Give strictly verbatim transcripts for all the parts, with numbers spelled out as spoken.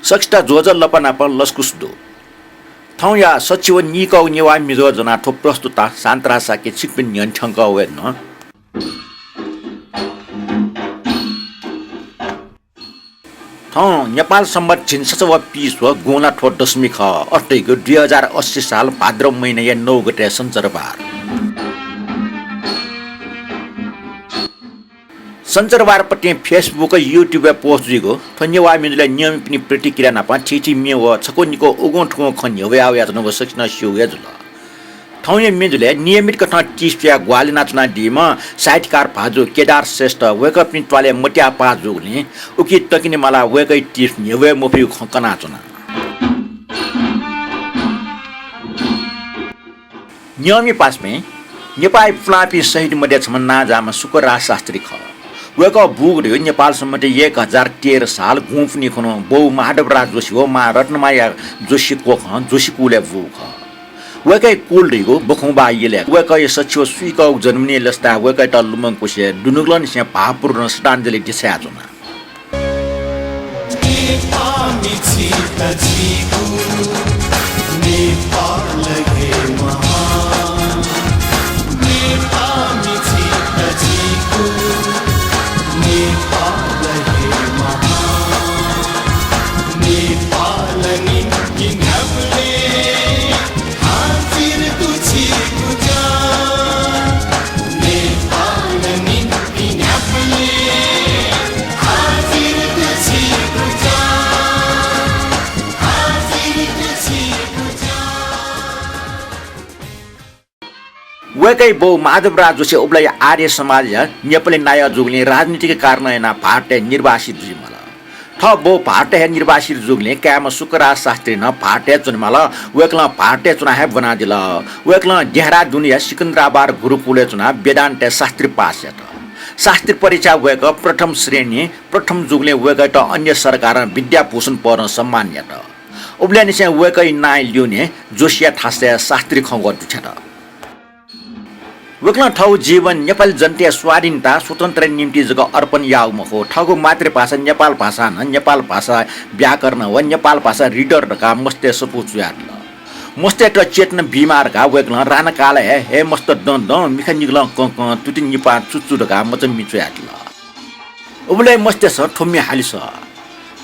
सकसित ज्वजलपा नाप लसकुस दु। थौंया सच्छि व नीकःगु नेवाः म्युझुः ज्वनाः थ्व प्रस्तुता शान्तराज शाक्य छिकपिनि न्ह्यःने थ्यंकः वयेधुन। थौं नेपाल संवत् झिंछसः व पीस्वः गुंला थ्व दशमी खः। अथे धइगु दुई हजार अस्सी साल भाद्र महिनाया नौ गते सञ्चरबार। सञ्चरबारपतिं Facebook, YouTube-य् post जुइगु थ्व नेवाः म्युझुलय् नियमितपिनि प्रतिक्रिया नाप थीथी म्ये व छकू निकू उगुं थुगुं खँ न्ह्यब्वया वयाच्वनागु सकसिनं स्यूगु हे जुल। थौंया म्युझुलय् नियमित कथं tips स्वयाः ग्वाहालि यानाच्वनादीम्ह साहित्यकार भाजु केदार श्रेष्ठ वय्कःपिनि त्वालय् मतिया पाः जूगुलिं उकी तकिने मालाः वय्कःया tips न्ह्यब्वये मफइगु खँ कनाच्वना। न्यंमि पासापिं, नेपाःया पुलांपिं शहीद मध्ये छम्ह नांजाःम्ह शुक्रराज शास्त्री खः। वय्कः बूगु धइगु नेपाल संवत् एक हजार तेह्र साल गुंपुन्हि खुन्हु बौ माधवराज जोशी व मां रत्नमाया जोशी क्वखं जोशी कुलय् बूगु खः। वय्कःया कुल धइगु बखुंबा यलय्। वय्कःया सच्छि व सुइकःगु जन्मदिनय् लसताय् वय्कःयात लुमंकुसे दुनुगलंनिसें भावपूर्ण श्रद्धाञ्जलि देछायाच्वना। नेपाःमि छित झीगु, नेपाल हे महान। नेपाःमि छित झीगु, नेपाल हे महान। नेपाल निम्ति न्ह्याबलें हाजिर दु झीगु ज्या। नेपाल निम्ति न्ह्याबलें हाजिर दु झीगु ज्या। हाजिर दु झीगु ज्या। वय्कःया बौ माधवराज जोशी उबलय् आर्य समाजया नेपाली नायः जूगुलिं राजनीतिक कारणं यानाः भारतय् निर्वासित जुइमाल। थः बौ भारतय् हे निर्वासित जूगुलिं काय्म्ह शुक्रराज शास्त्री नं भारतय् च्वनेमाल। वय्कलं भारतय् च्वनाः हे ब्वनादिल। वय्कलं देहरादुनया सिकन्दराबाद गुरुकुलय् च्वनाः वेदान्तय् शास्त्री पास यात। शास्त्री परीक्षाय् वय्कः प्रथम श्रेणी प्रथम जूगुलिं वय्कःयात अन्य सरकारं विद्याभूषण पदं सम्मान यात। उबलय्निसें वय्कःया नांया ल्यूने जोशीया थासय् शास्त्री खँग्वः दुथ्यात। वय्कलं थःगु जीवन नेपाली जनताया स्वाधीनता, स्वतन्त्रता निम्ति जक अर्पण याःगु मखु, थःगु मातृभाषा नेपाल भाषां नं नेपाल भाषा व्याकरण व नेपाल भाषा reader धकाः मस्तय् सफू च्वयादिल। मस्तय्त चेतना बीमाः धकाः वय्कलं राणाकालय् हे हे मस्त दँ दँ, मिखा निगलं कँ कँ, तुति निपाः चुचु धकाः मचा म्ये च्वयादिल। उबलय् मस्तय्सं थ्व म्ये हाले सः।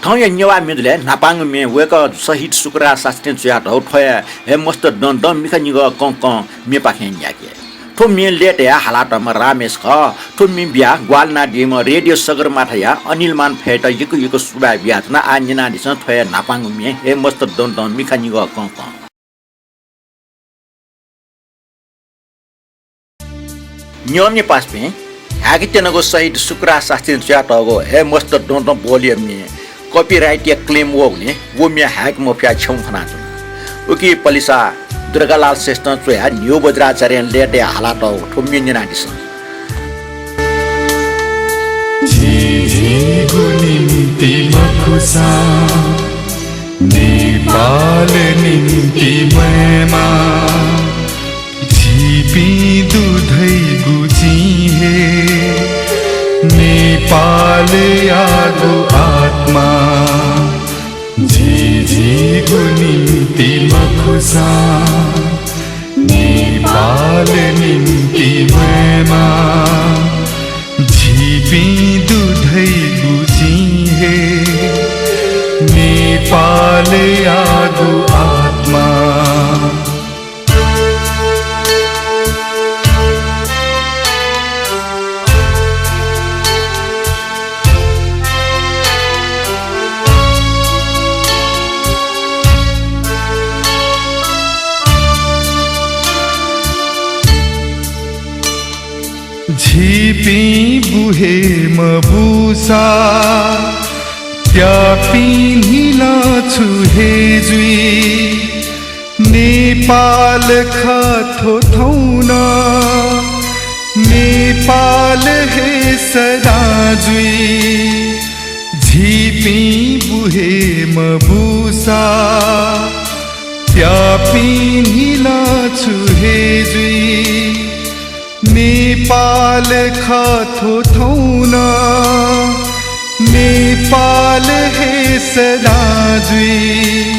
थौंया नेवाः म्युझुलय् न्हापांगु म्ये वय्कः शहीद शुक्रराज शास्त्रीं च्वयातःगु थ्व हे हे मस्त दँ दँ, मिखा निगः कँ कँ म्येपाखें न्याके। थ्व म्ये लय्तायाः हालातःम्ह रामेश खः। थ्व म्ये बियाः ग्वाहालि यानादीम्ह रेडियो सगरमाथाया अनिल मान फय्‌यात यक्व यक्व सुभाय् बियाच्वना। आः न्यनादिसँ थ्व हे न्हापांगु म्ये हे मस्त दँ दँ, मिखा निगः कँ कँ। न्यंमि पासापिं, हाय्‌के त्यनागु शहीद शुक्रराज शास्त्रीं च्वयातःगु हे मस्त दँ दँ बोलिया म्ये copyright-या claim वःगुलिं व म्ये हाय्‌के मफयाः छ्यं खनाच्वना। उकी पलिसा दुर्गालाल श्रेष्ठं च्वयाः न्हिउ बज्राचार्यं लय्‌तायाः हालातःगु थ्व म्ये न्यनादिसँ। झी झीगु निम्ति मखुसां नेपाल निम्ति मय्‌मा। झीपिं दु धइगु चिं हे नेपालयागु आत्मा। झी झीगु निम्ति मखुसां नेपाल निम्ति मय्‌मा। झीपिं दु धइगु चिं हे नेपालयागु आत्मा। झीपिं बु हे मबूसा, प्यापिं न्हिलं छु हे जुइ? नेपाल खः थ्व थौं नं, नेपाल हे सदां जुइ। झीपिं बु हे मबूसा, प्यापिं न्हिलं छु हे जुइ? नेपाल खः थ्व थौं नं, नेपाल हे सदा जुइ।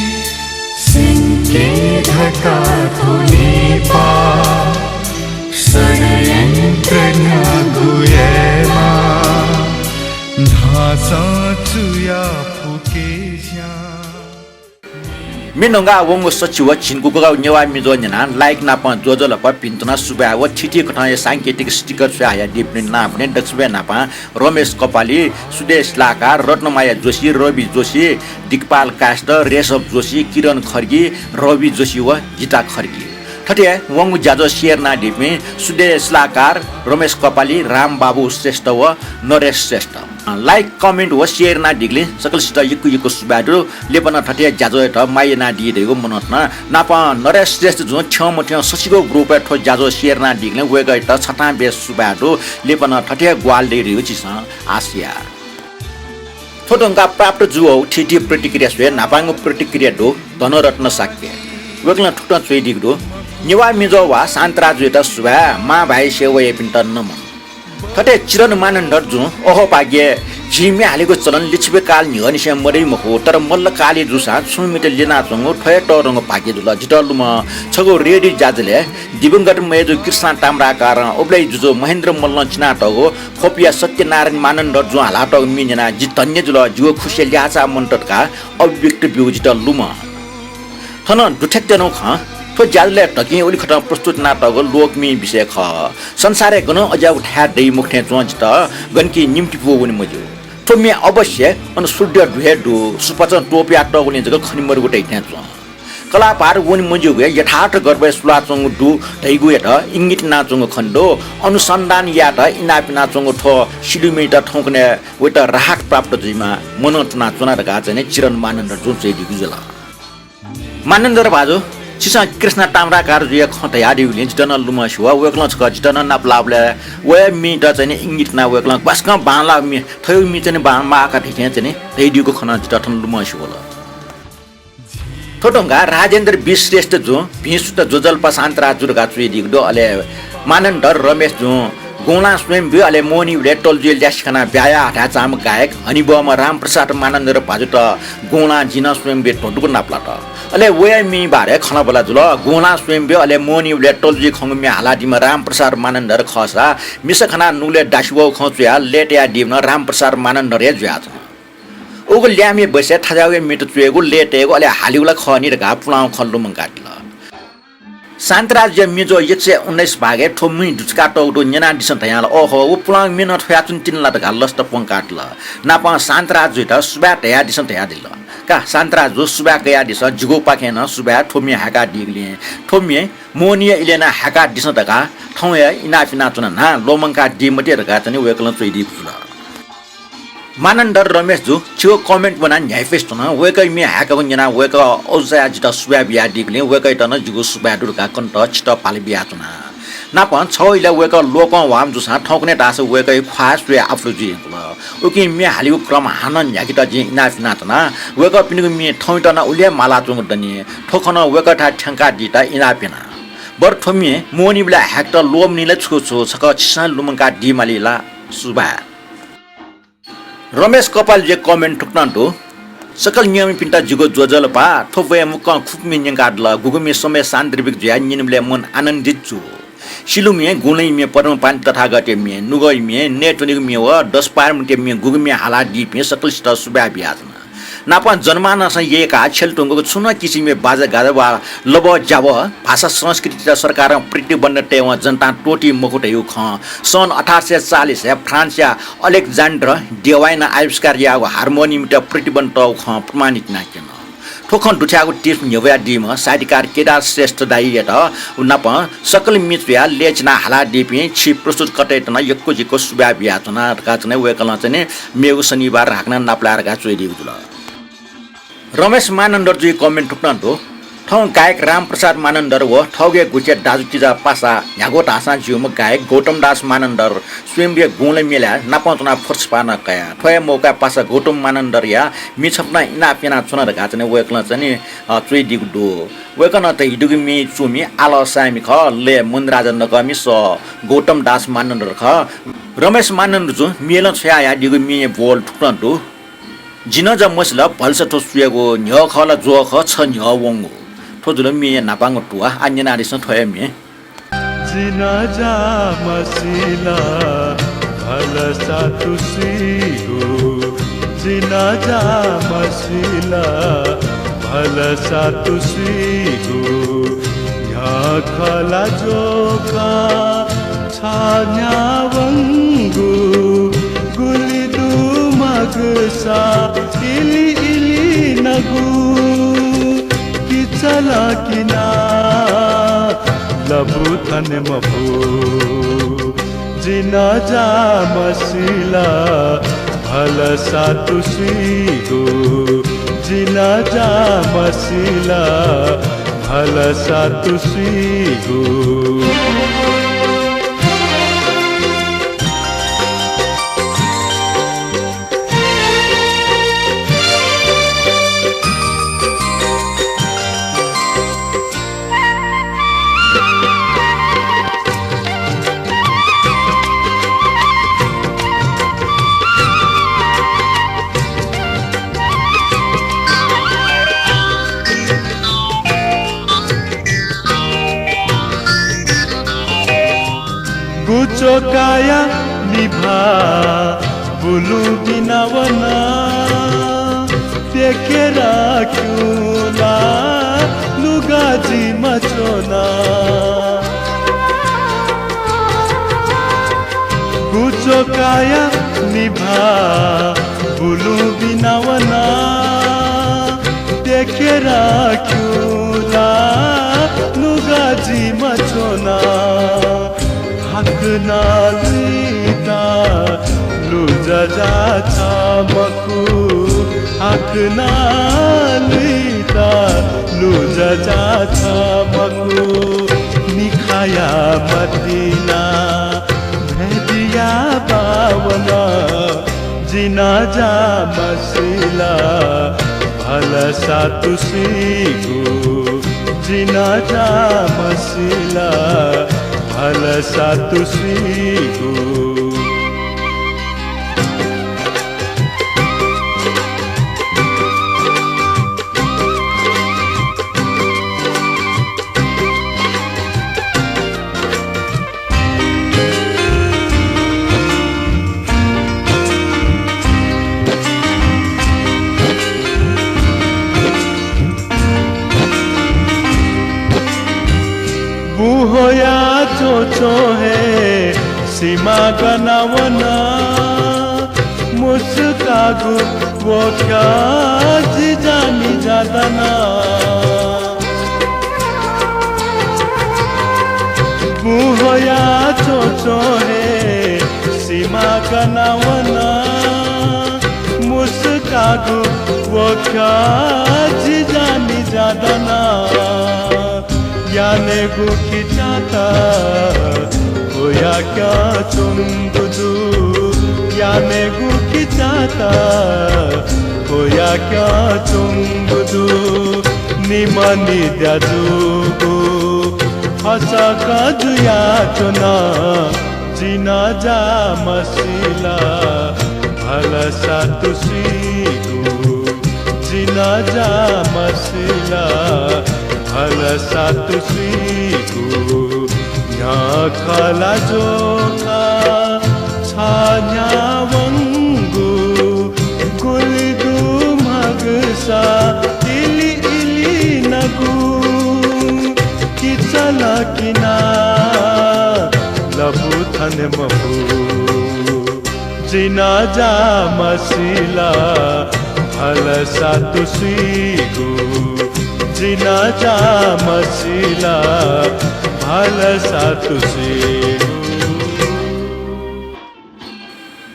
संकेत का थो नेपाल षड्यन्त्र न्ह्यागु यायेमा धाःसा चुया फुके ज्या। मे न्वंगा वंगु सछि व झिंगुगु नेवाः म्ये ज्वः न्यनाः like नापं ज्वजलपा भिंतुना सुभाय् व थीथी कथंया सांकेतिक sticker स्वयाहयादीपिनि नापने दक्वसिबय् नापं रमेश कपाली, सुदेश लाकार, रत्नमाया जोशी, रवि जोशी, दिगपाल कायस्थ, रेशव जोशी, किरण खड्गी, रवि जोशी व गीता खड्गी। थथे वंगु ज्याझ्वः share यानादीपिं सुदेश लाकार, रमेश कपाली, रामबाबु श्रेष्ठ व नरेश श्रेष्ठ। Like, comment व share यानादीगुलिं सकलसित यक्व यक्व सुभाय् दु। लिपा नं थथे ज्याझ्वःयात माया यानादी धइगु मनंतुना। नापं नरेश श्रेष्ठ जुं थ्यंमथ्यं सछिगू group य् थ्व ज्याझ्वः share यानादीगुलिं वय्कःयात छतां बेस सुभाय् दु। लिपा नं थथे ग्वाहालि दइ धइगु झीसं आश याये। थ्व धुंकाः प्राप्त जूगु थीथी प्रतिक्रिया स्वये न्हापांगु प्रतिक्रिया दु धनरत्न शाक्य। वय्कलं थुकथं च्वयादीगु दु, नेवाः म्ये ज्वः वा शान्तराजुयात सुभाय्, मां भाय् सेवा याइपिन्त नमन। थथे चिरन मानन्धर जुं, अहो भाग्य, झी म्ये हालेगु चलन लिच्छवि काल न्ह्यःनिसें मदइ मखु, तर मल्ल कालय् जूसां छुं म्येत ल्यनाच्वंगु थ्व हे तःधंगु भाग्य जुल। जितः लुमं छगू रेडियो ज्याझ्वलय् दिवंगत मय्जु कृष्णा ताम्राकारं उबलय् जुजु महेन्द्र मल्लं चिनातःगु ख्वपुया सत्यनारायण मानन्धर जुं हालातःगु म्ये न्यनाः जि धन्य जुल। जिगु खुसिया ल्याःचाः मन्त धकाः अभिव्यक्ति ब्यूगु जितः लुमं। थन दुथ्याकेत्यंगु खँ, थ्व ज्याझ्वलय् धकिं उलिखतं प्रस्तुत यानातःगु लोकम्ये विषय खः। संसारय् गनं अज्याःगु थाय् दइ मखु थें च्वं जितः गनकी निम्ति पू वने मज्यू। थ्व म्ये अवश्य अन सूर्य दु हे दु, सुपाँचं त्वपुयातःगुलिं जक खने मदुगु दइ थें च्वं। कलाभार वने मज्यूगु हे यथार्थ गर्भय् सुलाच्वंगु दु धइगुयात इंगित यानाच्वंगु खने दु। अनुसन्धान यायेत इनाप यानाच्वंगु थ्व सिलुम्यत थौंकन्हय् वइत राहत प्राप्त जुइमा मनंतुना च्वना धकाः चाहिँ नि चिरन मानन्धर जुं च्वयादीगु जुल। मानन्धर भाजु, छिसं कृष्णा ताम्राकारजुया खँ धयादीगुलिं जितः नं लुमं स्यू। वय्कलं छकः जितः नं नापलाःबलय् वया म्येत चाहिँ नि इंगित यानाः वय्कलं ग्वासकं बांलाःगु म्ये, थज्याःगु म्ये चाहिँ नि बांलाः माः का धइथें चाहिँ नि धयादीगु खँ नं जितः थन लुमं स्यू वल। थ्व धुंकाः राजेन्द्र बी श्रेष्ठ जुं भिं सुथ ज्वजलपा शान्तराजु धकाः च्वयादीगु दु। अले मानन्धर रमेश जुं गुंलां स्वयम्भू अले मोहनीबलय् तल्जुइ ल्यासे खनाः ब्याहा याः धाय्चाःम्ह गायक हनेबहःम्ह रामप्रसाद मानन्धर भाजुत गुंलां जिं नं स्वयम्भूय् धुंकूगु नापलात। अले वया म्ये बारे खँल्हाबल्हा जुल। गुंलां स्वयम्भू अले मोहनीबलय् तल्जुइ खंगु म्ये हालादीम्ह रामप्रसाद मानन्धर खःसा मिसा खनाः नुगलय् दासि वःगु खँ च्वयाः लय् तयादीम्ह नं रामप्रसाद मानन्धर हे जुयाच्वन। उगु ल्याय्म्ये बसय् थज्याःगु हे म्येत च्वयेगु, लय् तयेगु, अले हालेगु ला खः नि धकाः पुलांगु खँ लुमंकादिल। शान्तराजुया म्ये ज्वः एक सय उन्नाइस भागय् थ्व म्ये दुचुकातःगु दु, न्यनादिसँ धयां ला, ओहो, व पुलांगु म्ये नं थ्वयाच्वनी तिनि ला धकाः लसता प्वंकादिल। नापं शान्तराजुयात सुभाय् धयादिसँ धयादिल। का शान्तराजु, सुभाय् कयादिसँ, जिगुपाखें नं सुभाय् थ्व म्ये हाय्कादीगुलिं। थ्व म्ये मोहनीया इलय् नं हाय्कादिसँ धकाः थौं हे इनाप यानाच्वना न्हां, ल्वःमंकादी मते धकाः चाहिँ नि वय्कलं च्वयादीगु जुल। मानन्धर रमेश जु, छिगु comment ब्वनाः न्ह्याइपुसे च्वन। वय्कःया म्ये हाय्कागु न्यनाः वय्कः अजू चायाः जितः सुभाय् बियादीगुलिं वय्कःयात नं जिगु सुभाय् दु धकाः कनेत छितः भाला बियाच्वना। नापं छगू इलय् वय्कः लोकंह्वाःम्ह जूसां थौंकन्हय् धाःसा वय्कःया ख्वाः स्वये आपुरु जुइ धुंकल। उकिं म्ये हालेगु क्रम हानं न्ह्याकेत जिं इनाप यानाच्वना। वय्कःपिनिगु म्ये थौंयात नं उलि हे मालाच्वंगु दनि। थ्व खँ नं वय्कःथाय् थ्यंकादीत इनाप याना। बरु थ्व म्ये मोहनीबलय् हाय्केत ल्वःमनी ला छु छु, छकः छिसं लुमंकादी माली ला? सुभाय्। रमेश कपालजुया comment थुकथं दु। सकल न्यंपिन्त जिगु ज्वजलपा। थ्व ब्वय् मुक्कं खुगू म्ये न्यंकादिल। गुगु म्ये समय सान्दर्भिक जुयाः न्यनेबलय् मन आनन्दित जू। सिलुम्ये, गुंलया म्ये, पद्मपाणि तथागतया म्ये, नुगःया म्ये, नयेत्वनेगु म्ये व दशपारमितया म्ये गुगु म्ये हालादीपिं सकलसित सुभाय् बियाच्वना। नापं जनमानसं यय्काः छ्यलेधुंकूगु छुं नं किसिमया बाजागाजा वा लबःज्याबः, भाषा संस्कृतित सरकारं प्रतिबन्ध तयेवं जनतां त्वःती मखु धइगु खँ सन् अठार सय चालिसय् फ्रान्सया अलेक्जेन्डर डेवाइनं आविष्कार याःगु हार्मोनियमयात प्रतिबन्ध तःगु खँ प्रमाणित यानाक्यन। थ्व खँ दुथ्याःगु tips न्ह्यब्वयादीम्ह साहित्यकार केदार श्रेष्ठ दाइयात नापं सकल म्ये च्वयाः लय् चिनाः हालादीपिं छि प्रस्तुतकर्तायात नं यक्व यक्व सुभाय् बियाच्वना धकाः चाहिँ नि वय्कलं चाहिँ नि मेगु शनिबार हाकनं नापलाये धकाः च्वयादीगु जुल। रमेश मानन्धरजुया comment थुकथं दु। थौं गायक रामप्रसाद मानन्धर व थःगु हे गुथिया दाजुकिजा पासा न्ह्यागु धाःसां ज्यूम्ह गायक गौतमदास मानन्धर स्वयम्भूया गुंला मेलाय् नापं च्वनाः फोर्सपानं कया। थ्व हे मौकाय् पासा गौतम मानन्धरया म्ये छपु नं इनाप यानाच्वना धकाः चाहिँ नि वय्कलं चाहिँ नि, अ, च्वयादीगु दु। वय्कलं धयादीगु म्ये च्वमि आलः साय्मि खः, लय् मणिराजा नकःमि, सः गौतमदास मानन्धर खः। रमेश मानन्धरजुं म्ये नं छ्वयाहयादीगु म्येया बोल थुकथं दु। जिं नं जा मसिल भलसा थ्व सुयागु, न्ह्यः खः ला ज्वः खः छ न्ह्यः वंगु। थ्व जुल म्येया न्हापांगु तुवा। आः न्यनादिसँ थ्वया म्ये। जिं नं जा मसिल भलसा थ्व सुइगु, जिं नं जा मसिल भलसा थ्व सुइगु, न्ह्यः खः ला ज्वः खः छ न्ह्यः वंगु, गुलि दु मगसा इलि इलि नगु, कि चल कि ना लबु थने मफु। जिं नं जा मसिल भलसा थ्व सुइगु, जिं नं जा मसिल भलसा थ्व सुइगु। गुचोकाया निभाः बुलुं बिना वना, प्यखेरा क्यू ला लुगा जिमा च्वना। गुचोकाया निभाः बुलुं बिना वना, प्यखेरा क्यू ला लुगा जिमा च्वना। हाकनं लुइता लुजजा छ मखु, हाकनं लुइता लुजजा छ मखु। मिखाया मतिना भेदिया बावना, जिं नं जा मसिल भलसा थ्व सुइगु, जिं नं जा मसिल भलसा थ्व सुइगु। बुँ ह्वया च्वंच्वं हे सिमा गना वना, मुसुकागु व ख्यः जिजामिजा दना। बुँ ह्वया च्वंच्वं हे सिमा गना वना, मुसुकागु व ख्यः जिजामिजा दना। यानेगु किचात ख्वयाक्यं च्वंगु दु, यानेगु किचात ख्वयाक्यं च्वंगु दु। निम्ह निद्या जूगु फसक जुयाच्वन। जिं नं जा मसिल भलसा थ्व सुइगु, जिं नं जा मसिल भलसा थ्व सुइगु। न्ह्यः खः ला ज्वः खः छ न्ह्यः वंगु, गुलि दु म्हगसा इलि इलि नगु, कि चल कि ना लबु थने मफु। जिं नं जा मसिल भलसा थ्व सुइगु, जिं नं जा मसिल भलसा थ्व सुइगु।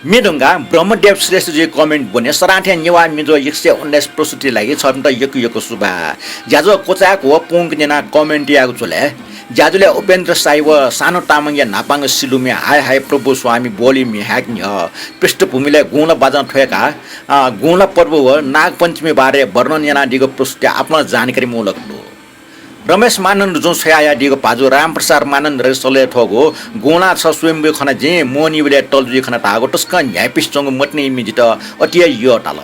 म्ये धुंकाः ब्रह्मदेव श्रेष्ठजुया comment ब्वने। सदां थें नेवाः म्ये ज्वः एक सय उन्नाइस प्रस्तुति लागि छमित यक्व यक्व सुभाय्। ज्याझ्वः क्वचायेगु व पूवंक न्यनाः comment यायेगु झ्वलय् ज्याझ्वलय् उपेन्द्र साई व सानु तामाङया न्हापांगु सिलुम्य हाय हाय प्रभु स्वामी बोली म्ये हायेक न्ह्यः पृष्ठभूमिलय् गुँला बाजं थ्वय्काः, अ, गुँला पर्व व नागपञ्चमी बारे वर्णन यानादीगु प्रस्तुति आपालं जानकारी मुंलक दु। रमेश मानन्धजुं छ्वयाहयादीगु भाजु रामप्रसाद मानन्धरया सलय् थ्वःगु गुँला छ स्वयम्भू खना जिं मोहन युवलय् तल्जुइ खना धाःगु तसकं न्ह्याइपुसे च्वंगु मतिनि म्ये जितः अति हे यःताल।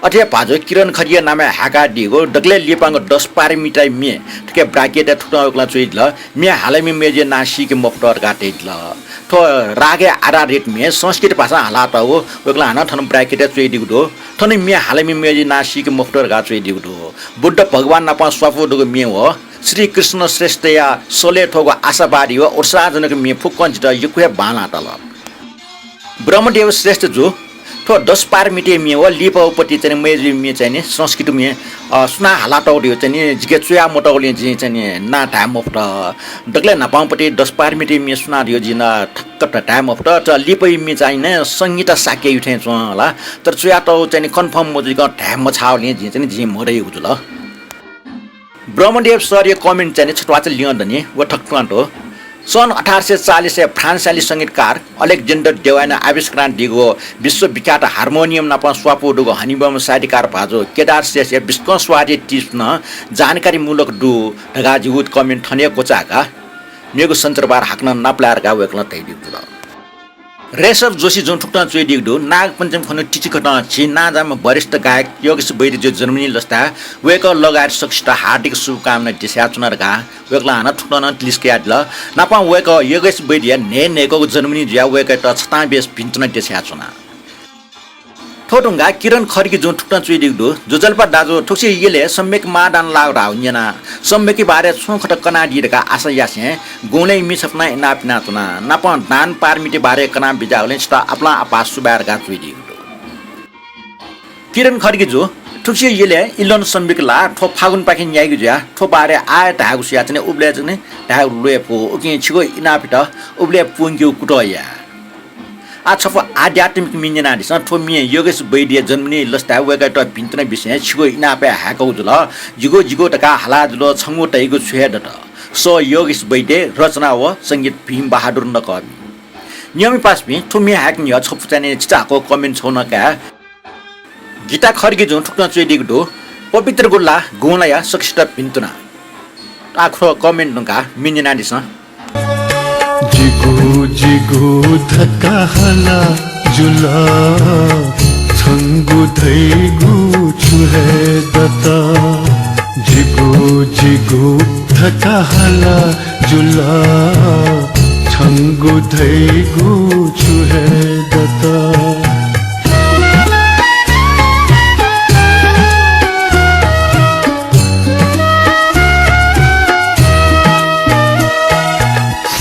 अथे हे भाजु किरण खड्गीया नामय् हाय्कादीगु दकलय् लिपांगु दश पारमिताया म्ये थुकी ब्राकेटय् थुकथं वय्कलं च्वयादिल, म्ये हालामि मय्जुया नां सीके मफुत धकाः धयादिल। थ्व रागय् आधारित म्ये संस्कृत भाषां हालातःगु वय्कलं हानं थन ब्राकेटय् च्वयादीगु दु। थन म्ये हालामि मय्जुया नां सीके मफुत धकाः च्वयादीगु दु। बुद्ध भगवान नाप स्वापू दुगु म्ये व श्रीकृष्ण श्रेष्ठया सलय् थ्वःगु आशावादी व उत्साहजनक म्ये फुक्कं जितः यक्व हे बांलाः तल। ब्रह्मदेव श्रेष्ठ जु, थ्व दश पारमिताया म्ये व लिपाया पति चाहिँ नि मय्जुया म्ये चाहिँ नि संस्कृत म्ये, अ, सुनां हालातःगु धइगु चाहिँ नि जिके च्वया मतःगुलिं जिं चाहिँ नि नां धाये मफुत। दकलय् न्हापांपति दश पारमिताया म्ये सुनां धइगु जिं नं ठक्क धाये मफुत। तर लिपाया म्ये चाहिँ नि संहिता शाक्यया थें च्वं ला। तर च्वयातःगु चाहिँ नि confirm मजुइकं धाये मछाःगुलिं जिं चाहिँ नि जिं मदयागु जुल। ब्रह्मदेव सरया comment चाहिँ नि छत्वाःचा लिहां दनि व थुकथं दु। सन् अठार सय चालिसय् फ्रान्सयालि संगीतकार अलेक्जेन्डर डेवायनं आविष्कार यानादीगु विश्वविख्यात हार्मोनियम नाप स्वापू दुगु हनेबहःम्ह साहित्यकार भाजु केदार श्रेष्ठया बिस्कं स्वादया tips नं जानकारीमूलक दु धकाः जिगु comment थन हे क्वचाय्का। मेगु सञ्चरबार हाकनं नापलाये धकाः वय्कलं धयादीगु जुल। रेशव जोशी जुं थुकथं च्वयादीगु दु। नागपञ्चमी खुन्हु तिथिकथं झी नांजाःम्ह वरिष्ठ गायक योगेश वैद्यजु जन्मदिन लसताय् वय्कः लगायत सकसित हार्दिक शुभकामना देछाया च्वना धकाः वय्कलं हानं थुकथं नं तिलिस्क यादिल। नापं वय्कः योगेश वैद्यया न्हय्न्हय्कःगु जन्मदिन जुयाः वय्कःयात छतां बेस भिंतुना देछाया च्वना। थ्व धुंकाः किरण खड्गी जुं थुकथं च्वयादीगु दु। ज्वजलपा दाजु, थुगुसी यलय् सम्यक महादान लाःगु धाःगु न्यना। सम्यकया बारे छुं खँ कनादी धकाः आशा यासें गुँलय् मि छपु नं इनाप यानाच्वना। नापं दान पारमिताया बारे कनाबिज्याःगुलिं छितः आपालं आपाः सुभाय् धकाः च्वयादीगु दु। किरण खड्गी जु, थुगुसी यलय् इल्लं सम्यक ला थ्व फागुनपाखें न्याइगु जुयाः थ्व बारे आः हे धायेगु सुयाच्वने, उबलय् जक धायेगु ल्वय् फु। उकिं छिगु इनापयात उबलय् पूवंकेगु कुतः या। आः छपु आध्यात्मिक म्ये न्यनादिसँ। थ्व म्ये योगेश वैद्यया जन्मदिन लसताय् वय्कःयात भिंतुना बिसें छिगु इनापय् हाय्कःगु जुल। जिगु जिगु धकाः हाला जुल, छंगु धइगु छु हे दत। सः योगेश वैद्य, रचना व संगीत भीम बहादुर नकःमि। नियमय् पासापिं, थ्व म्ये हाय्कूगु न्ह्यः छपु चाहिँ नि चिचाहाकःगु comment छगू नं काये। गीता खड्गी जुं थुकथं च्वयादीगु दु। पवित्र गुल्ला गुँलाया सकसित भिंतुना। आः थ्व comment धुंकाः म्ये न्यनादिसँ। जिगु जिगु धकाः हाला जुल, छंगु धइगु छु हे दत। जिगु जिगु धकाः हाला जुल, छंगु धइगु छु हे दत।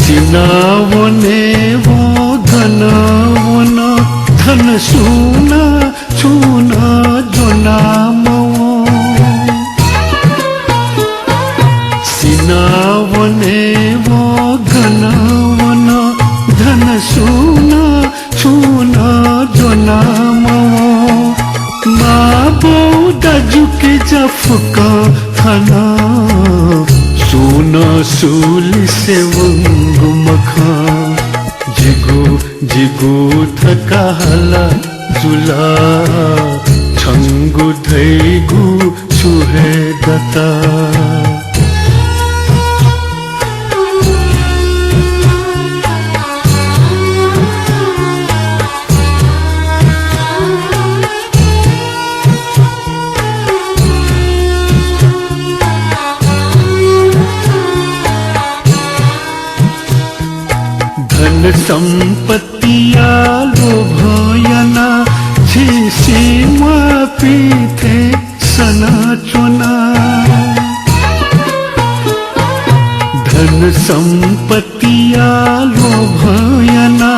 सिनावने व गन वन, धन सुना छुं नं ज्वना मवं। सिनावने व गन वन, धन सुना छुं नं ज्वना मवं। मां बौ दाजुकिजा फुक्कं थन, सुं नं सु लिसे वंगु मखं। जिगु जिगु धकाः हाला जुल, छंगु धइगु छु हे दत। धन सम्पत्तिया लोभं याना झी सिंहयापिं थें सनाच्वना। धन सम्पत्तिया लोभं याना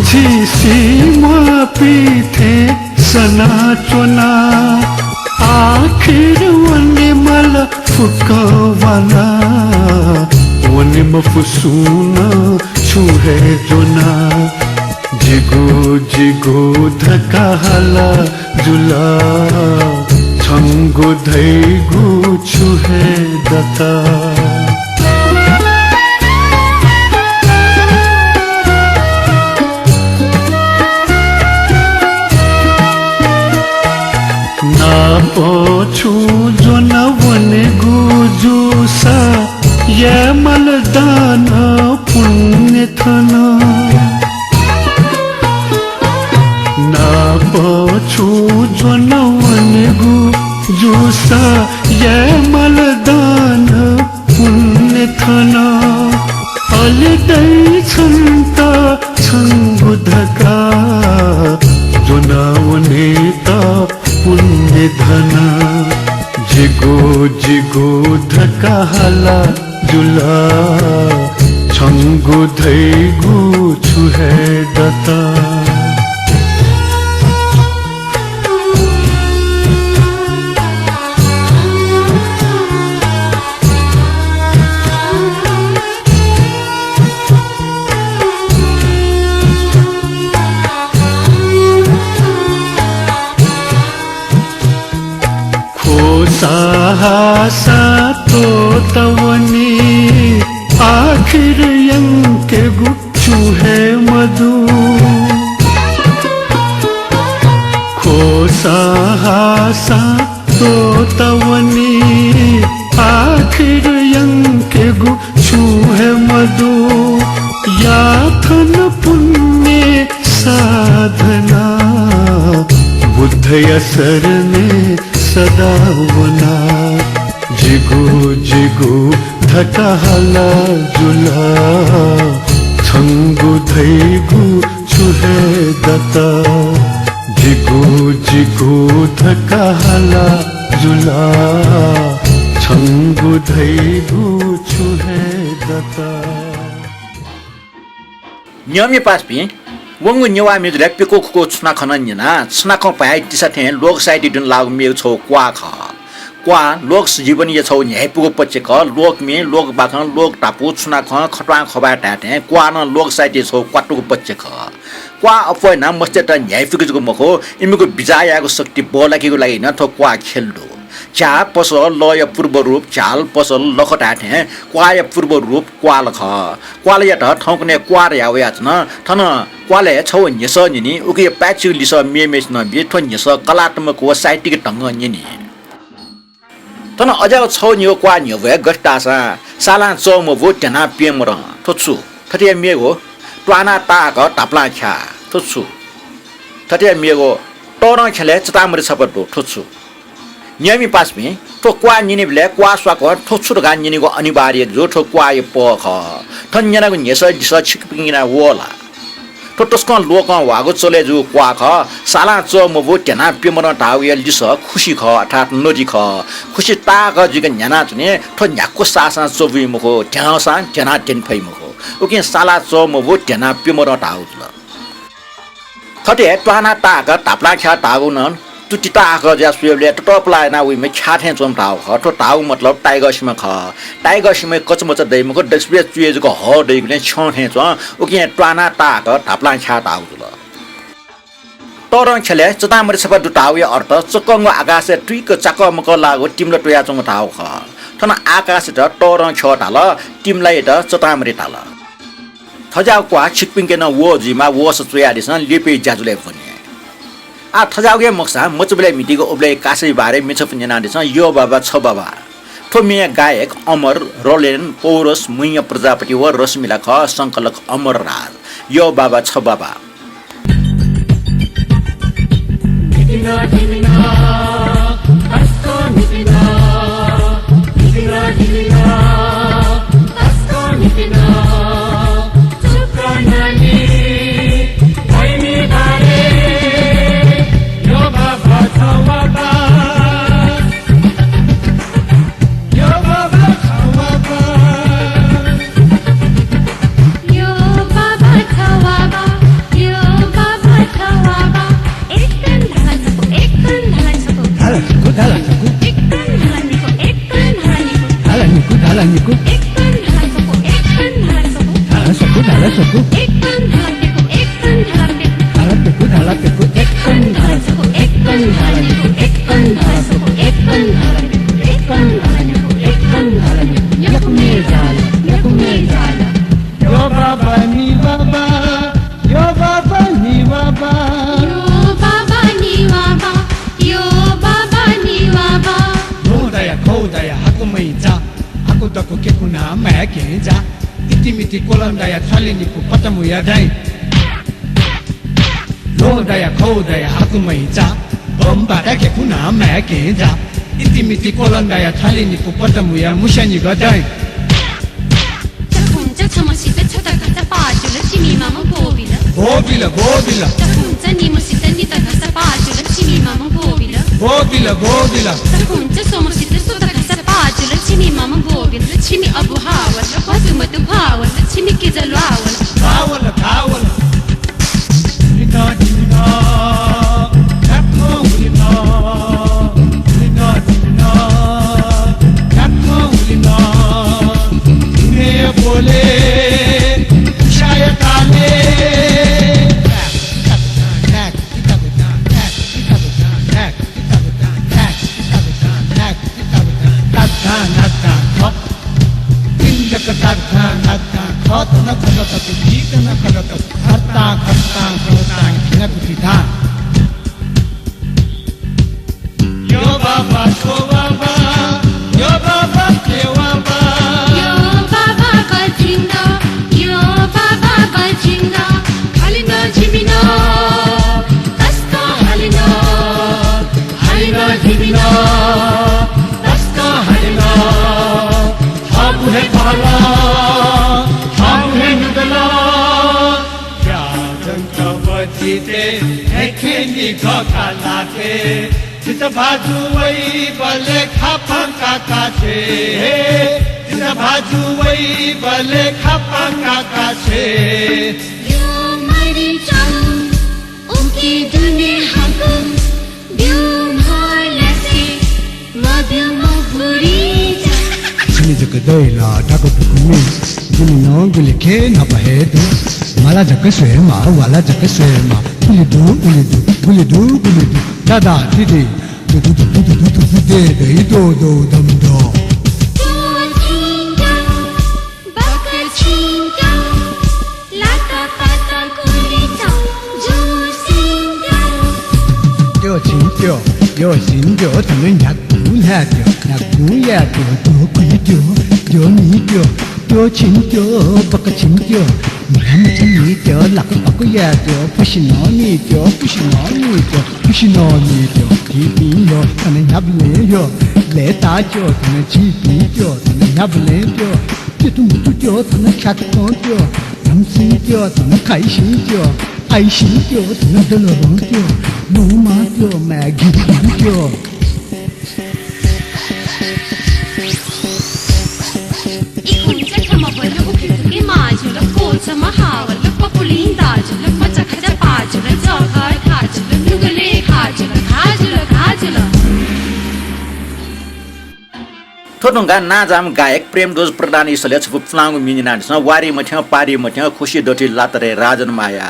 झी सिंहयापिं थें सनाच्वना। आखिर वनेमाल फुक्कं वाना, वने मफु सुं नं छुं हे ज्वना। जिगु जिगु धकाः हाला जुल, छंगु धइगु छु हे दत। नाप छुं ज्वना वनेगु जूसा, यायेमाल दान पुण्य थन। नाप छुं ज्वना वने याये माल दान पुण्य थन, अले दइ छन्त छंगु धकाः ज्वनावनेत पुण्य धन। जिगु जिगु धकाः हाला जुल, छंगु धइगु छु हे दत। ख्वःसा हाःसा त्वःता वनी, आखिर यंकेगु छुं हे मदु। ख्वःसा हाःसा त्वःता वनी, आखिर यंकेगु छुं हे मदु। याथन पुण्य साधना, बुद्धया शरणय् सदा वना। जिगु जिगु धकाः हाला जुल, छंगु धइगु छु हे दत। जिगु जिगु धकाः हाला जुल, छंगु धइगु छु हे दत। न्यंम्ह पासापिं, वंगु नेवाः म्युजिलय् प्यक्व खुक्व छुनाखँ नं न्यना। छुनाखँ भाय् तिसा थें लोक साहित्य दुने लाःगु मेगु छगू क्वाः खः। क्वाः लोक जीवनया छगू न्ह्याइपुगु पक्ष खः। लोकम्ये, लोकबाखं, लोकटापु, छुनाखँ, खट्वांखोबाय् धाये थें क्वाः नं लोक साहित्यया छगू क्वातुगु पक्ष खः। क्वाः अप्वः यानाः मस्तय्त न्ह्याइपुके जक मखु, इमिगु बिचाः यायेगु शक्ति बल्लाकेगु लागि नं थ्व क्वाः ख्यलय् दु। झ्याः, पसल, लःया पूर्व रूप झ्याल, पसल, लख धाये थें क्वाःया पूर्व रूप क्वाल खः। क्वालयात थौंकन्हय् क्वाः धयाः वयाच्वन। थन क्वालय् छगू न्ह्यसः न्यनी, उकिया पाय्‌छिगु लिसः मेम्हेसिनं बी। थ्व न्ह्यसः कलात्मक व साहित्यिक ढंगं न्यनी। थन अज्याःगु छगू निगू क्वाः न्ह्यब्वये। गथे धाःसा सालां चः मब्वू, ध्यानाः प्यँ मदं। थ्व छु? थथे मेगु त्वाःनाः ताहाकः धापलां ख्याः। थ्व छु? थथे मेगु तःधं ख्यलय् चतांमरि छपा दु। थ्व छु? न्यंम्ह पासापिं, थ्व क्वाः न्यनेबलय् क्वाः स्वाकं थ्व छु धकाः न्यनेगु अनिवार्य जू। थ्व क्वाःया पहः खः। थन न्यनागु न्ह्यसः लिसः छिकपिंके नं वः ला? थ्व तसकं लोकं ह्वाःगु चलय् जूगु क्वाः खः। सालां चः मब्वू, ध्यानाः प्यँ मदं धाःगुया लिसः खुसि खः, अर्थात् नदी खः। खुसि ताहाकः जुइक न्ह्यानाच्वने। थ्व न्ह्याक्व साःसां चबुइ मखु, ध्याःसां ध्यानाः द्यने फइ मखु। उकिं सालां चः मब्वू, ध्यानाः प्यँ मदं धाःगु जुल। थथे त्वाःनाः ताहाकः धापलां ख्याः धाःगु नं तुति ताहाकः जुयाः स्वयेबलय् ततःपलाः यानाः वइम्ह ख्याः थें च्वंम्ह धाःगु खः। थ्व धाःगु मतलब टाइगर सिंह खः। टाइगर सिंहया कचामचा दइ मखु, दक्वसिबय् चुय् जक हः दइगुलिं छ्यं थें च्वं। उकिं त्वाःनाः ताहाकः धापलां ख्याः धाःगु जुल। तःधं ख्यलय् चतांमरि छपा दु धाःगुया अर्थ चक्कंगु आकाशय् तुइक चाकःमकः लाःगु तिमिला त्वयाच्वंगु धाःगु खः। थन आकाशयात तःधं ख्यः धाल, तिमिलायात चतांमरि धाल। थज्याःगु क्वाः छिकपिंके नं वः जुइमाः, वःसा च्वयादिसँ, लिपाया ज्याझ्वलय् ब्वने। आः थज्याःगु हे मखुसां मचाबलय् म्हितीगु उबलय् कासाया बारे म्ये छपु न्यनादिसँ, यः बाबा छ बाबा। थ्व म्येया गायक अमर, रलेन, पौरस, मुंया प्रजापति व रश्मिला खः, संकलक अमर राज। यः बाबा छ बाबा। ल्वहं दया, खौ दया, हाकुमय् जा, हाकु दकु केकुनां माय्‌कें जा। इतिमिति कोलं दया, छ्वालिनिपु पतमुया दाइ। ल्वहं दया, खौ दया, हाकुमय् जा, बम्बाता केकुनां माय्‌कें जा। इतिमिति कोलंगाया थालि निपु पतमुया मुस्या निगः दाइ। चखुंचा छम्ह सित छता घचा पाः जुल, छिमि मामा ब्वबिल। ब्वबिल, ब्वबिल। चखुंचा निम्ह सित निता घचा पाः जुल, छिमि मामा ब्वबिल। ब्वबिल, ब्वबिल। चखुंचा स्वम्ह सित स्वता घचा पाः जुल, छिमि मामा ब्वबिल। छिमि अबु हावल, भतुमतु भावल, छिमि किजा ल्वावल। भावल, भावल। जित भाजु वइबलय् खापा काका छ्वये। जित भाजु वइबलय् खापा काका छ्वये। यो मरि चाउ, उकी दुने हाकु, ब्यू म्ह लसे, मब्यू मखुरी जा। छिमि जक दइ ला धाक दुगुमि, जिमि नं गुलि खय् न्हापा हे दु। मला जक स्वयेमा, वाला जक स्वयेमा, गुलि दु, गुलि दु, गुलि दु, गुलि दु। दादा, दिदी, दु, दु, दु, दे, दे, दो, दो, दम, दो। द्यो छिं द्यो, द्यो छिं द्यो, थन न्ह्यागु ल्हाय् द्यो, न्ह्यागु याये द्यो, द्यो कुइ द्यो, द्यो मि द्यो, द्यो छिं द्यो, बक छिं द्यो, न्ह्याम्ह छिं मि द्यो, लाकु पाकु याये द्यो, फुसि नं मि द्यो, फुसि नं मि द्यो, फुसि नं मि द्यो, थीपिं द्यो, थन न्ह्याबलें द्यो, लय्ताः द्यो, थन झीपिं द्यो, थन न्ह्याबलें द्यो, तेतुमुतु द्यो, थन ख्याक्कं द्यो, धमसिं द्यो, थन खाइसिं द्यो, आइसिं द्यो, थन दलरं द्यो, लुमा द्यो, म्यागी द्यो। इकुंचा थमबल उखे थुखे माजुल, कोचा महावल, पपुलिं दाजुल, मचा खचा पाजुल, जगत खाजुल, नुगले खाजुल, खाजुल, खाजुल। थ्व धुंकाः नांजाःम्ह गायक प्रेमध्वज प्रधान इशलय् छपु पुलांगु म्ये न्यनादिसँ। वारी मथ्यं, पारी मथ्यं, खुसि दथुइ लात रे राजन माया।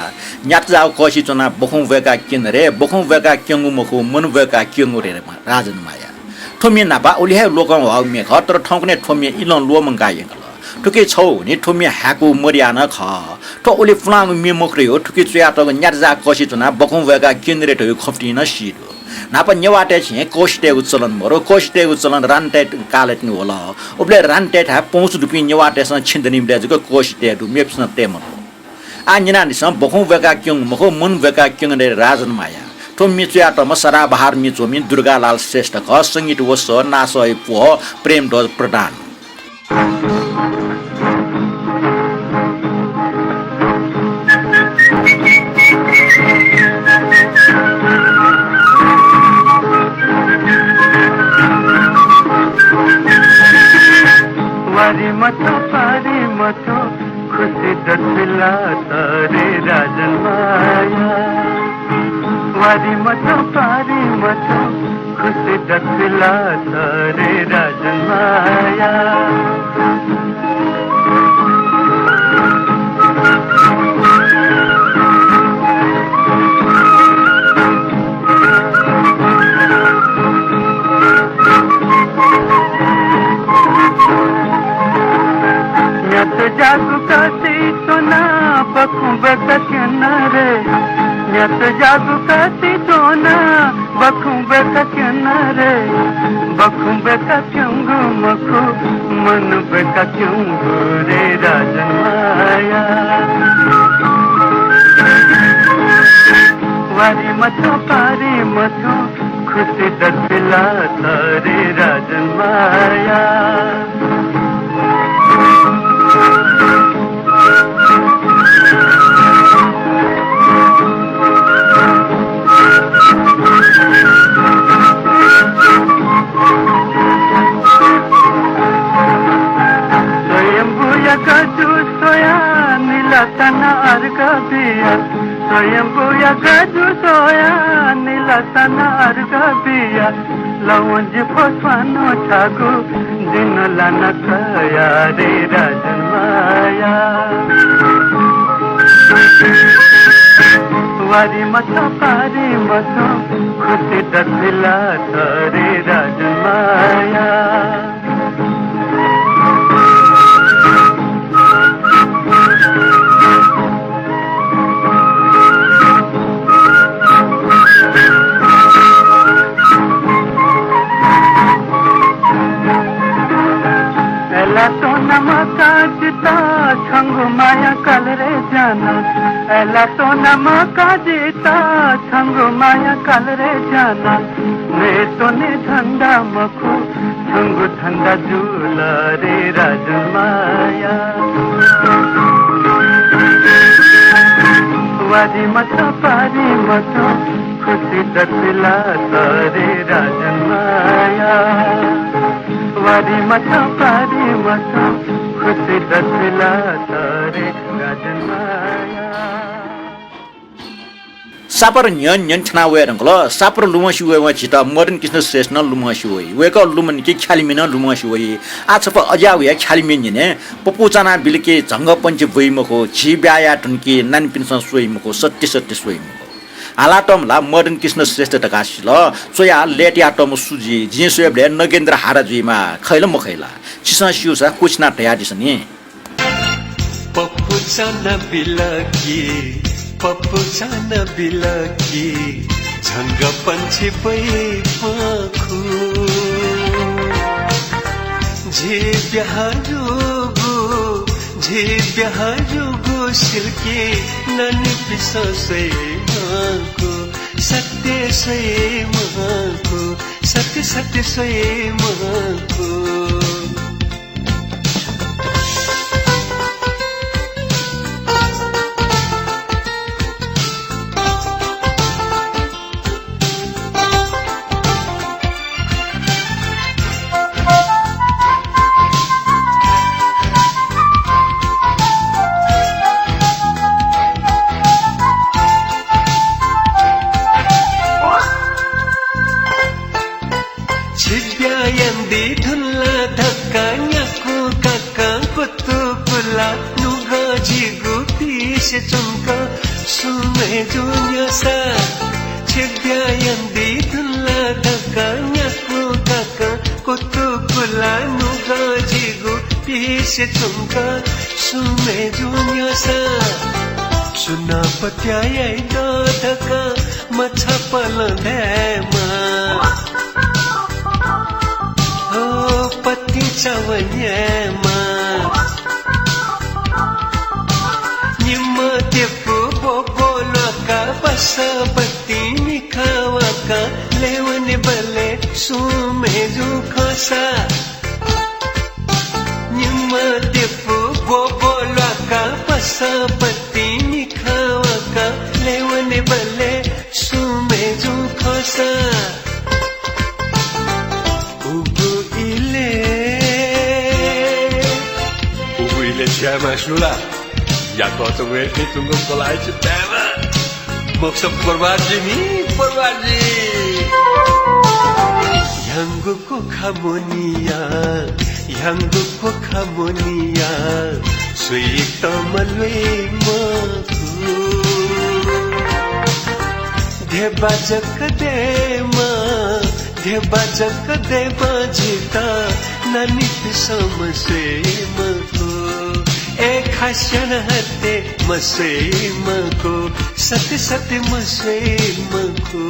न्यात जाःगु कःसि च्वनाः बखुं ब्वय्काः क्यन रे, बखुं ब्वय्काः क्यंगु मखु, मन ब्वय्काः क्यंगु रे राजन माया। थ्व म्ये न्हापा उलि हे लोकंह्वाःगु म्ये खः, तर थौंकन्हय् थ्व म्ये इलं ल्वःमंकाः यंकल। थुकी छगू न्हि थ्व म्ये हाय्कूगु मदया नं खः। थ्व उलि पुलांगु म्ये मखु धइगु, थुकी च्वयातःगु न्यात जाःगु कःसि च्वनाः बखुं ब्वय्काः क्यन रे धइगु खँ पिं नं सी दु। न्हापा नेवाःतय् छेँ कःसि तयेगु चलन मदु। कःसि तयेगु चलन रानीतय् कालय् तिनि वल। उबलय् रानीतय्थाय् पहुँच दुपिं नेवाःतय्सं छेँ दनिबलय् जक कःसि तये दु, मेपिन्सं तये मखु। आः न्यनादिसँ, बखुं ब्वय्काः क्यंगु मखु, मन ब्वय्काः क्यंगु रे राजन माया। थ्व म्ये च्वयातःम्ह सदाबहार म्ये च्वमि दुर्गालाल श्रेष्ठ खः। संगीत व सः नासःया प्वः प्रेमध्वज प्रधान। वारी मथ्यं पारी मथ्यं खुसि दथुइ लात रे राजन माया। वारी मथ्यं पारी मथ्यं खुसि दथुइ लात रे राजन माया। न्यात जाःगु कःसि च्वनाः बखुं ब्वय्काः क्यन रे। न्यात जाःगु कःसि च्वनाः बखुं ब्वय्काः क्यन रे। बखुं ब्वय्काः क्यंगु मखु, मन ब्वय्काः क्यंगु रे राजन माया। वारी मथ्यं पारी मथ्यं खुसी दत बिला त रे राजन माया। स्वयम्भूया गजु स्वया निला तना अर्घ बिया। स्वयम्भूया गजु स्वया निला तना अर्घ बिया। लवंजि फस्वानो छागु जिन लाना कया रे राजन माया। वारी मत पारी मत खुसी दत बिला त रे राजन माया। अय्‌लाः त्वना मका जितः छंगु माया काल रे जाना। अय्‌लाः त्वना मका जितः छंगु माया काल रे जाना। नये त्वने धन्दा मखु छंगु धन्दा जुल रे राजन माया। वारी मत पारी मत खुसी दत बिला त रे राजन माया। वारी मत पारी मत खुसी दत बिला त रे राजन माया। सापर न्ह्यःने न्ह्यःने थ्यना वये धुंकल। सापर लुमंसे वयेवं झीत मदन कृष्ण श्रेष्ठ नं लुमंसे वइ। वय्‌कः लुमंनि कि ख्यालिमि नं लुमंसे वइ। आः छपु अज्याःगु हे ख्यालिमि न्ह्यःने पपू चाना बिल कि झंगःपंछि ब्वइ मखु, झी ब्याहा याये धुन कि नानीपिन्सं स्वइ मखु, सत्य सत्य स्वइ मखु। हालातःम्ह ला मदन कृष्ण श्रेष्ठ धकाः सिल, च्वयाः लय्‌तयातःम्ह सु जुइ, जिं स्वयेबलय् नगेन्द्र हाडा जुइमाः, खइ ला मखइ ला? छिसं स्यूसा क्वःछिनाः धयादिसँ नि। पपू चाना बिल कि, पपू चाना बिल कि, झंगःपंछि ब्वइ मखु। झी ब्याहा जूगु, झी ब्याहा जूगु सिल कि नानीपिन्सं स्वइ मखु, सत्य स्वइ मखु, सत्य सत्य स्वइ मखु। छिब्या यानादी धुन ला धकाः न्याकू काकां कुतुकुला नुगः जिगु पिसे च्वंक सुम्ह जू न्यसा। छिब्या यानादी धुन ला धकाः न्याकू काकां कुतुकुला नुगः जिगु पिसे च्वंक सुम्ह जू न्यसा। सुनां पत्याः याइ द धकाः मछापलं धायेमाः। हो पतिं चावं न्यायेमाः। निम्ह द्यपु ब्वब्व ल्वाकाः बसपतिं मिखा वाकाः लय् वनेबलय् सुम्ह जू खःसा। निम्ह द्यपु ब्वब्व ल्वाकाः बसपतिं मिखा वाकाः लय् वनेबलय् सुम्ह जू खःसा। उगु इलय्, उगु इलय् छु यायेमाः स्यू ला? याकःचा वय्‌के तुंगु कलाः छि तायेमाः। मखुसा बर्बाद जुइ नि, बर्बाद जुइ। ह्याउँगु कोखा मोनिया, ह्याउँगु कोखा मोनिया, सुइत मल्वइ मखु। धेबा जक दयेमाः, धेबा जक दयेमाः जितः, नानीपिन्सं मस्वइ मखु। ए खास्यां हते मस्वइ मखु, सत्य सत्य मस्वइ मखु।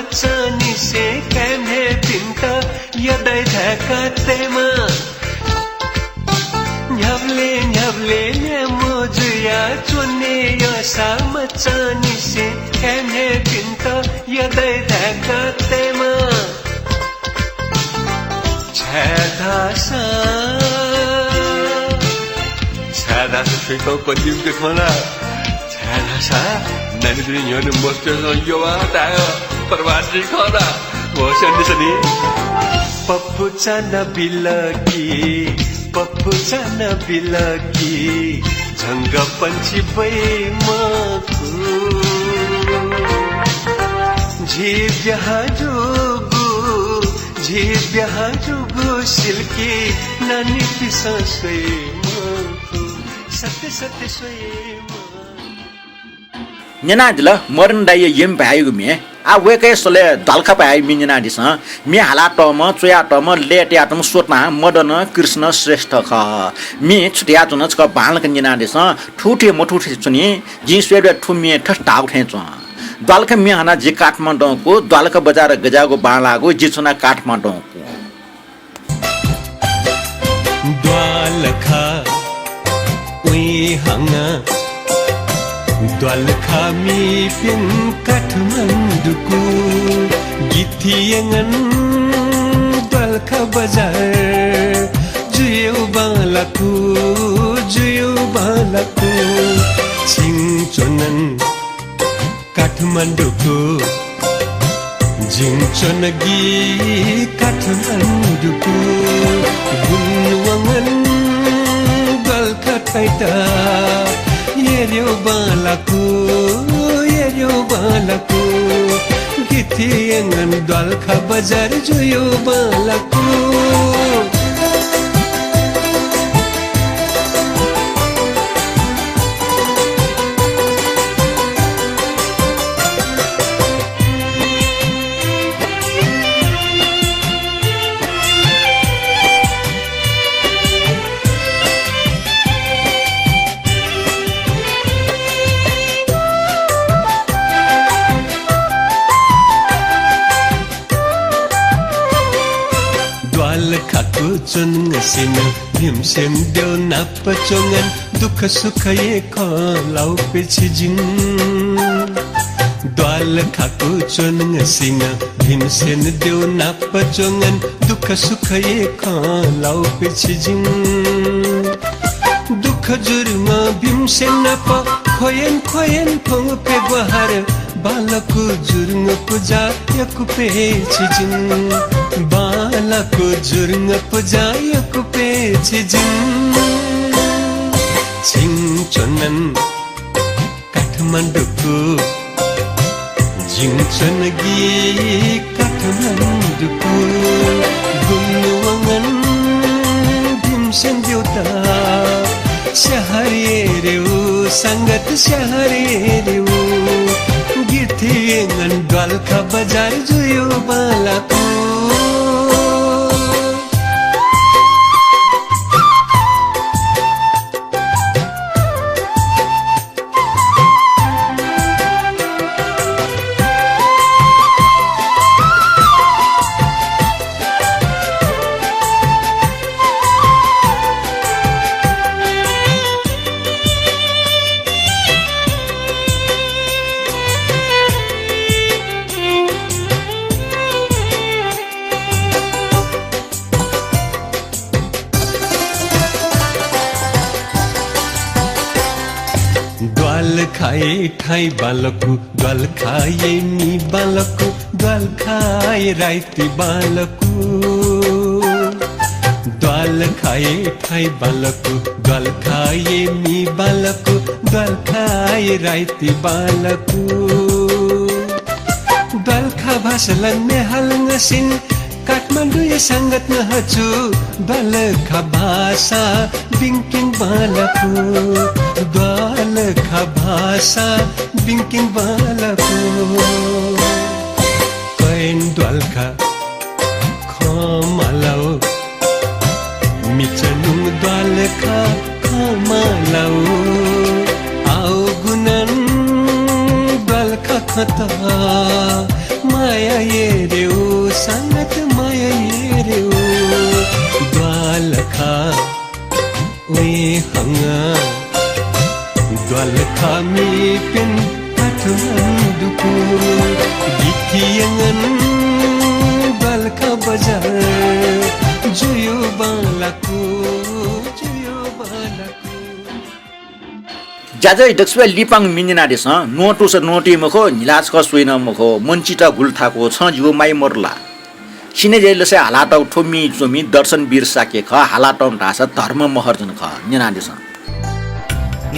मचांनिसें काय् म्ह्याय्‌पिन्त यःदाइ धाय्‌का तयेमा। न्ह्याबलें न्ह्याबलें न्याम्ह जुया च्वने यःसा मचांनिसें काय् म्ह्याय्‌पिन्त यःदाइ धाय्‌का तयेमा। छाय्‌धाःसा, छाय्‌धाःसा थुइकं कतियुके खला। छाय्‌धाःसा नानीपिनि न्ह्यःने मस्तेसं यवा ताय् बर्बाद जुइ खला। होश यानादिसँ नि। पप्पु चान बिल कि, पप्पु चान बिल कि, झंगः पंक्षी ब्वइ मखु। झी ब्याहा जूगु, झी ब्याहा जूगु सिल्की नानीपिसं स्वइ मखु। सत्य सत्य स्वइ मखु। न्यनादिल मदन दाइया यःम्ह भाय्‌यागु म्ये। आः वय्‌कःया स्वलय् द्वालखा भाय्‌यागु म्ये न्यनादिसँ। म्ये हालातःम्ह, च्वयातःम्ह, लय् तयातःम्ह स्वतां मदन कृष्ण श्रेष्ठ खः। म्ये छु धयाच्वन छकः बांलाक न्यनादिसँ। थुथुइ मथुथुइ च्वनी। जिं स्वयेबलय् थ्व म्ये थथे धाःगु थें च्वं। द्वालखा म्ये हानाः जि काठमाडौंकु, द्वालखा बजार गज्याःगु बांलाःगु, जि च्वना काठमाडौंकु। द्वालखा उइहांगा, द्वालखा मीपिं काठमाडौंकु। गथे यानाः द्वालखा बजार जुयाः बांलाःगु, जुयाः बांलाःगु। छिं च्वनाः काठमाडौंकु, जिं च्वनागु काठमाडौंकु। गुलि वंगन द्वालखा थाय्‌त यःद्यः बांलाःगु, यःद्यः बांलाःगु। गथे यानाः द्वालखा बजार जुयाः बांलाःगु। द्वालखाकु च्वंगु सिन्हः भीमसेन द्यः नाप च्वंगु दुःख सुखया खँ ल्हाःपिं छिजिं। द्वालखाकु च्वंगु सिन्हः भीमसेन द्यः नाप च्वंगु दुःख सुखया खँ ल्हाःपिं छिजिं। दुःख जुरुंगः भीमसेन नाप ख्वय् ख्वय् फ्वंगु प्यब्वहार बांलाःगु जुरुंगः पुजा यक्वपय् छिजिं। बांलाःगु जुरुंगः पुजा यक्वपय् छिजिं। छिं च्वनाः काठमाडौंकु, जिं च्वनागु काठमाडौंकु। गुलि वंगन भीमसेन द्यःत शहर यःद्यः, संगत शहर यःद्यः। गथे यानाः द्वालखा बजार जुयाः बांलाःगु। द्वालखाया थाय् बांलाःगु, द्वालखाया मि बांलाःगु, द्वालखाया राइति बांलाःगु। द्वालखाया थाय् बांलाःगु, द्वालखाया मि बांलाःगु, द्वालखाया राइति बांलाःगु। द्वालखा भाषा ला न्ह्याः हालागु सिन्हः काठमाडौंया संगत नं हजू। द्वालखा भाषा बिंकेगु बांलाःगु, द्वालखा भाषा बिंकेगु बांलाःगु। कय् द्वालखा खँ मालाउ, मिचनुं द्वालखा खँ मालाउ। आउ गुनां द्वालखा खँत माया ये रे ओ संगत, माया ये रे ओ। द्वालखा वये हंगा, द्वालखा मिप्यन काठमाडौं दुकु। बिथियंगन द्वालखा बजार, जुयो बांलाकु, जुयो बांलाकु। ज्याझ्वः दक्वसिबय् लिपांगु म्ये न्यनादिसँ। नोतुस नोतुइ मखु, न्हिला छकः स्वइन मखु, मनचित गुलि थाकु, छं जिगु माइ मदु ला? सिनेजय् लसय् हालातःगु थ्व म्ये च्वमि दर्शनवीर शाक्य खः, हालातःम्ह धाःसा धर्म महर्जन खः। न्यनादिसँ।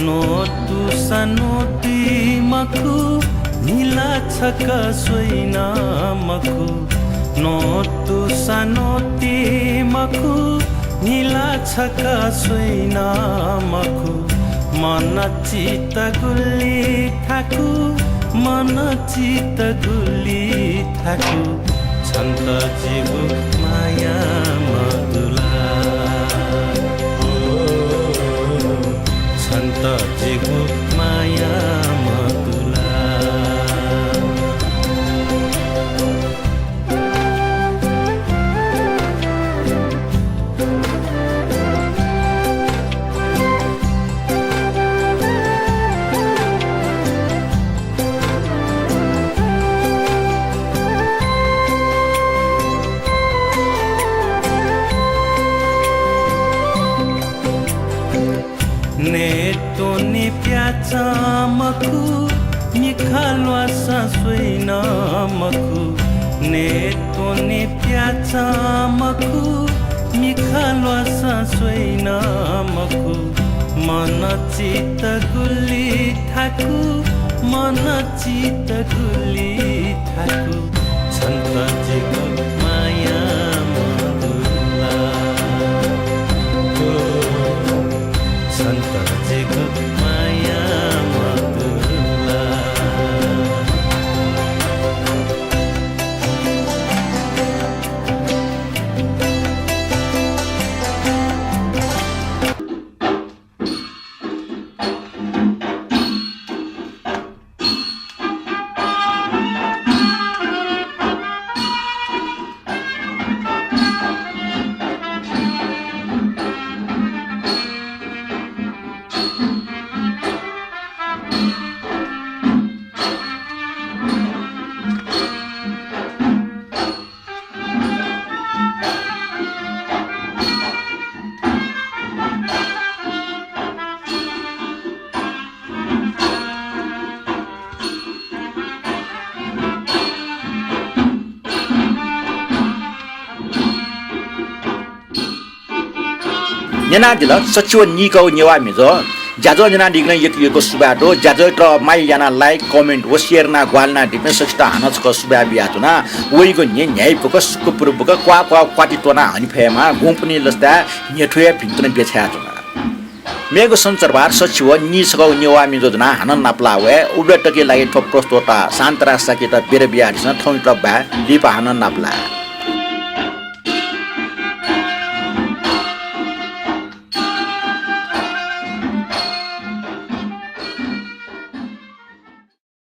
नोतुस नोतुइ मखु, न्हिला छकः स्वइन मखु। नोतुस नोतुइ मखु, न्हिला छकः स्वइन मखु। मनचित गुलि थाकु, मनचित गुलि थाकु, छन्त जिगु माया मदु ला। छन्त जिगु माया मदु ला। नयेत्वने प्याचं मखु, मिखा ल्वासां स्वइन मखु। नयेत्वने प्याचं मखु, मिखा ल्वासां स्वइन मखु। मनचित गुलि थाकु, मनचित गुलि थाकु, छन्त जिगु माया मदु ला। ओ, छन्त जिगु माया मदु ला। न्यनादिल सच्छि व नीकःगु नेवाः म्हिजः। ज्याझ्वः न्यनादीगुलिं यक्व यक्व सुभाय् दु। ज्याझ्वःयात माया यानाः like, comment व share यानाः ग्वाहालि यानादीपिं सकसित हानं छकः सुभाय् बियाच्वना। वइगु न्हि न्ह्याइपुक, सुकुपुरुपुक, क्वाः क्वाः क्वाति त्वनाः हने फयेमा। गुँपुन्हि लसताय् न्ह्यथुइ हे भिंतुना ब्यछायाच्वना। मेगु सञ्चरबार सच्छि व नीछगःगु नेवाः म्हिजः ज्वनाः हानं नापलाः वये। उबलय् तकया लागि थ्व प्रस्तोता शान्तराज शाक्ययात बिदा बियादिसँ। थौंयात बाय्, लिपा हानं नापलाये।